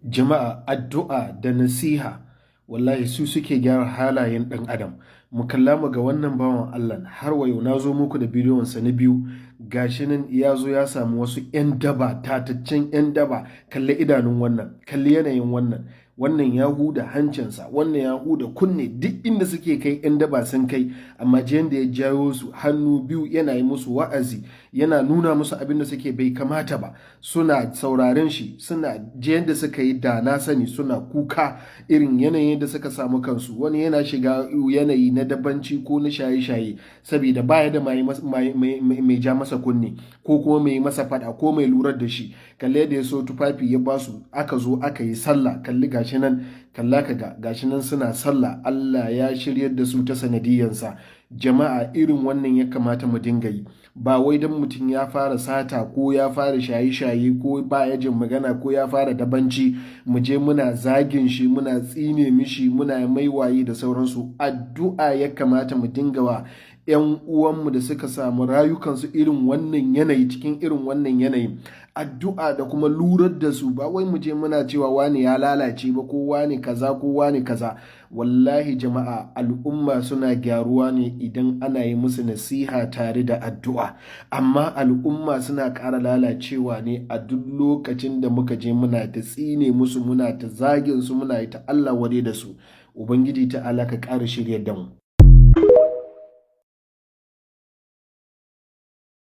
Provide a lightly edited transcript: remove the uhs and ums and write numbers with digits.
Jama'a, addu'a da nasiha wallahi su suke gyara halayen ɗan adam. Mu kalla mu ga wannan bawan Allah. Har wa yau na zo muku da bidiyonsa na biyu. Gashi nan ya zo ya samu wasu 'yan daba, tataccen 'yan daba. Kalli idanun wannan, kalli yanayin wannan. Wannan ya huda hancinsa, wannan ya huda kunne. Duk inda suke kai 'yan daba sun kai, amma jiyan da ya jawo su hannu biyu, yana yi musu wa'azi, yana nuna musu abin da suke bai kamata ba. Suna sauraren shi, suna jiyan da suka yi da na sani, suna kuka irin yanayin da suka samu kansu. Wani yana shiga yanayi na dabanci ko na shaye-shaye saboda baya da mai ja masa kunne ko kuma mai masa fada ko mai lurar da shi. Kalle da ya so tufafi ya basu, aka zo aka yi sallah. Kalli gashi nan, kalla ka ga, gashi nan suna sallah. Allah ya shiryar da su ta sanadiyansa. Jama'a, irin wannan ya kamata mu dinga yi. Ba wai don mutum ya fara sata ko ya fara shaye-shaye ko ba ya jin magana ko ya fara dabanci, mu je muna zagin shi, muna tsine mishi, muna mai waye da sauransu. Addu'a ya kamata mu dinga wa 'yan uwanmu da suka samu rayukansu irin wannan yanayi, cikin irin wannan yanayi, addu'a da kuma lurar da su. Ba wai mu je muna cewa wani ya lalace ba, ko wani kaza, ko wani kaza. Wallahi jama'a, al'umma suna gyaruwa ne idan ana yi musu nasiha tare da addu'a, amma al'umma suna ƙara lalacewa ne a duk lokacin da muka je muna ta tsine musu, muna ta zagin su, muna yi ta Allah wade da su. Ubangiji ta'ala ka ƙara shiryar da mu.